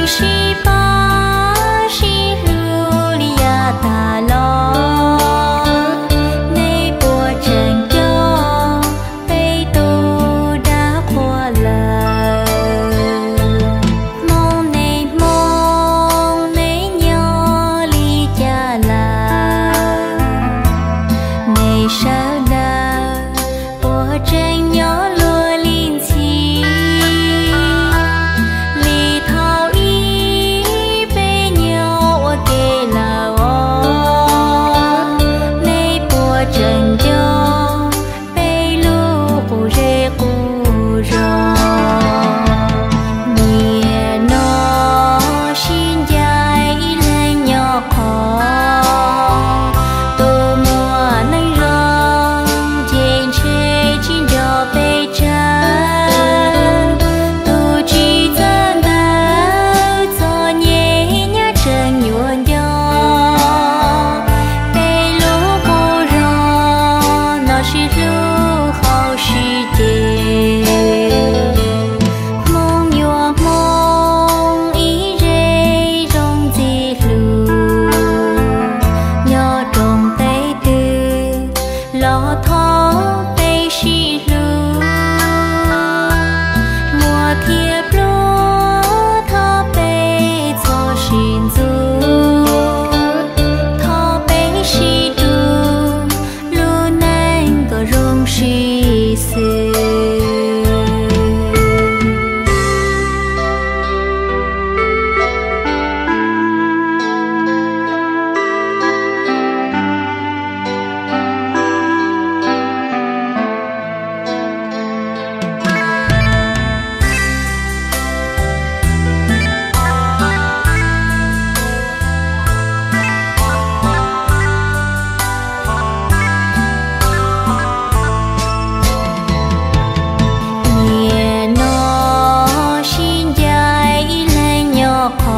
Sib pab sib hlub li yav tas los, nej puas tseem coj peb tus dab qhuas lawm? Hmoob nej, Hmoob nej nyob li cas lawm? Nej sawv daws puas tseem nyob luag li ntxhi li thaum ub peb nyob ua ke lawm os? Nej puas tseem nco peb lub qub zej qub zos? Nim no sib ncaim ib leeg nyob qhov, tus muaj neeg zoo ces ntshe tsis nco peb tsawg. Tus tsis txawj ntawd txom nyem nyab tseem yuav nco peb lub qub zos no sib hlub hauv siab ces. Hmoob yuav Hmoob ib zej zoo ntxim hlub, nyob rau qhov twg los thov peb sib hlub. Muaj thiab pluag thov peb txhob sib ntxub, thov peb sib rub, lub neej kom zoo sib xws. Nim no sib ncaim ib leeg nyob qhov,